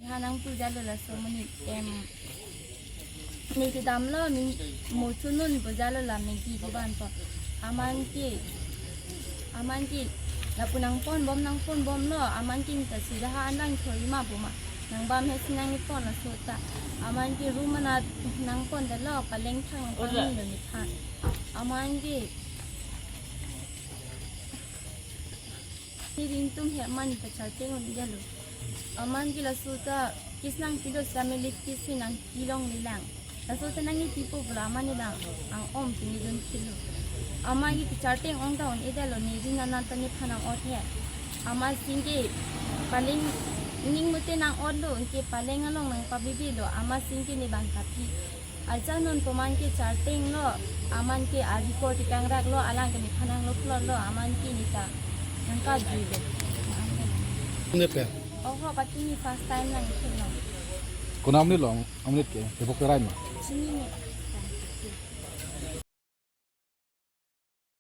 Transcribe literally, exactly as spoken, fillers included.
Hanang pu jalo laso monit em. Ne kedamlo min mo chunun pu jalo la Maggie kevan po. Aman ke, aman ke lapu nangponbom nangponbomlo. Aman ke neta sida ha anang thoi ma pu ma. Nangbam he si nangkepon laso ta. Aman ke room anat nangpon detlo, paleng thang nangpon detlo nephan. Aman ke ne ringtum he aman neta charteng un-e detlo. Aman ke laso ta case nangpilo, family case si nangpi longle lang. Laso ta nangkepi po pulo aman ne lang ang-om pini dun pilo. Aman ke charteng ong ta un-e detlo, ne ring anat ta nephan nang-ot he. Amatsi ke paleng ning mute nang-otlo, ke paleng along nangpabibilo, amatsi ke ne bang kapi. Ajat non koman ke chartenglo, aman ke a-record kangraklo, alang ke nephan nanglo plotlo, aman ke neta nangkajuilo. Nepen? Oho, pati ne first time nangkelo. Konam ni long, amonit ke, tebok terai ma? Chinine.